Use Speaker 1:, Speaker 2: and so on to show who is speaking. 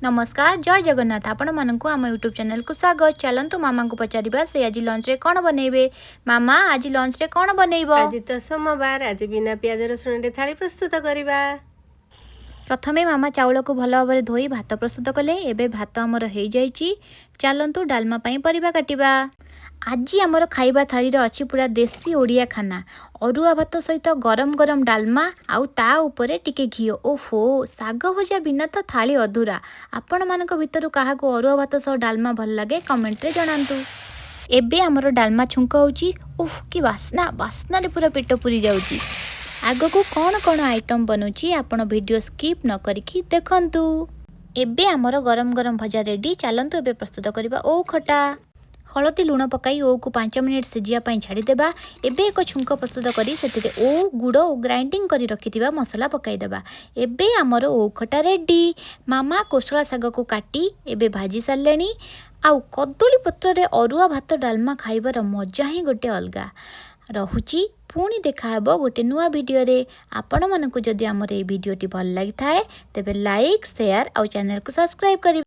Speaker 1: ନମସ୍କାର, ଜୟ ଜଗନ୍ନାଥ। ଆପଣମାନଙ୍କୁ ଆମ ୟୁଟ୍ୟୁବ୍ ଚ୍ୟାନେଲକୁ ସ୍ୱାଗତ। ଚାଲନ୍ତୁ, ମାମାଙ୍କୁ ପଚାରିବା ସେ ଆଜି ଲଞ୍ଚରେ କ'ଣ ବନେଇବେ। ମାମା, ଆଜି ଲଞ୍ଚରେ କ'ଣ ବନେଇବ?
Speaker 2: ଆଜି ତ ସୋମବାର। ଆଜି ବିନା ପିଆଜ ରସୁଣରେ ଥାଳି ପ୍ରସ୍ତୁତ କରିବା।
Speaker 1: ପ୍ରଥମେ ମାମା ଚାଉଳକୁ ଭଲ ଭାବରେ ଧୋଇ ଭାତ ପ୍ରସ୍ତୁତ କଲେ। ଏବେ ଭାତ ଆମର ହେଇଯାଇଛି। ଚାଲନ୍ତୁ, ଡାଲମା ପାଇଁ ପରିବା କାଟିବା। ଆଜି ଆମର ଖାଇବା ଥାଳିରେ ଅଛି ପୁରା ଦେଶୀ ଓଡ଼ିଆ ଖାନା। ଅରୁଆ ଭାତ ସହିତ ଗରମ ଗରମ ଡାଲମା ଆଉ ତା ଉପରେ ଟିକେ ଘିଅ। ଓହୋ, ଶାଗ ଭଜା ବିନା ତ ଥାଳି ଅଧୁରା। ଆପଣମାନଙ୍କ ଭିତରୁ କାହାକୁ ଅରୁଆ ଭାତ ସହ ଡାଲମା ଭଲ ଲାଗେ, କମେଣ୍ଟରେ ଜଣାନ୍ତୁ। ଏବେ ଆମର ଡାଲମା ଛୁଙ୍କ ହେଉଛି। ଉଫ୍, କି ବାସ୍ନା! ବାସ୍ନାରେ ପୁରା ପେଟ ପୁରି ଯାଉଛି। ଆଗକୁ କ'ଣ କ'ଣ ଆଇଟମ୍ ବନୁଛି, ଆପଣ ଭିଡ଼ିଓ ସ୍କିପ୍ ନ କରିକି ଦେଖନ୍ତୁ। ଏବେ ଆମର ଗରମ ଗରମ ଭଜା ରେଡ଼ି। ଚାଲନ୍ତୁ, ଏବେ ପ୍ରସ୍ତୁତ କରିବା ଓଉ ଖଟା। ହଳଦୀ ଲୁଣ ପକାଇ ଓଉକୁ 5 ମିନିଟ୍ ସିଝିବା ପାଇଁ ଛାଡ଼ିଦେବା। ଏବେ ଏକ ଛୁଙ୍କ ପ୍ରସ୍ତୁତ କରି ସେଥିରେ ଓଉ, ଗୁଡ଼ ଓ ଗ୍ରାଇଣ୍ଡିଙ୍ଗ କରି ରଖିଥିବା ମସଲା ପକାଇଦେବା। ଏବେ ଆମର ଓଉ ଖଟା ରେଡ଼ି। ମାମା କୋଶଳା ଶାଗକୁ କାଟି ଏବେ ଭାଜି ସାରିଲେଣି। ଆଉ କଦଳୀ ପତ୍ରରେ ଅରୁଆ ଭାତ ଡାଲମା ଖାଇବାର ମଜା ହିଁ ଗୋଟେ ଅଲଗା। ରହୁଛି, ପୁଣି ଦେଖାହେବ ଗୋଟେ ନୂଆ ଭିଡ଼ିଓରେ। ଆପଣମାନଙ୍କୁ ଯଦି ଆମର ଏଇ ଭିଡ଼ିଓଟି ଭଲ ଲାଗିଥାଏ, ତେବେ ଲାଇକ୍, ସେୟାର ଆଉ ଚ୍ୟାନେଲକୁ ସବସ୍କ୍ରାଇବ୍ କରିବେ।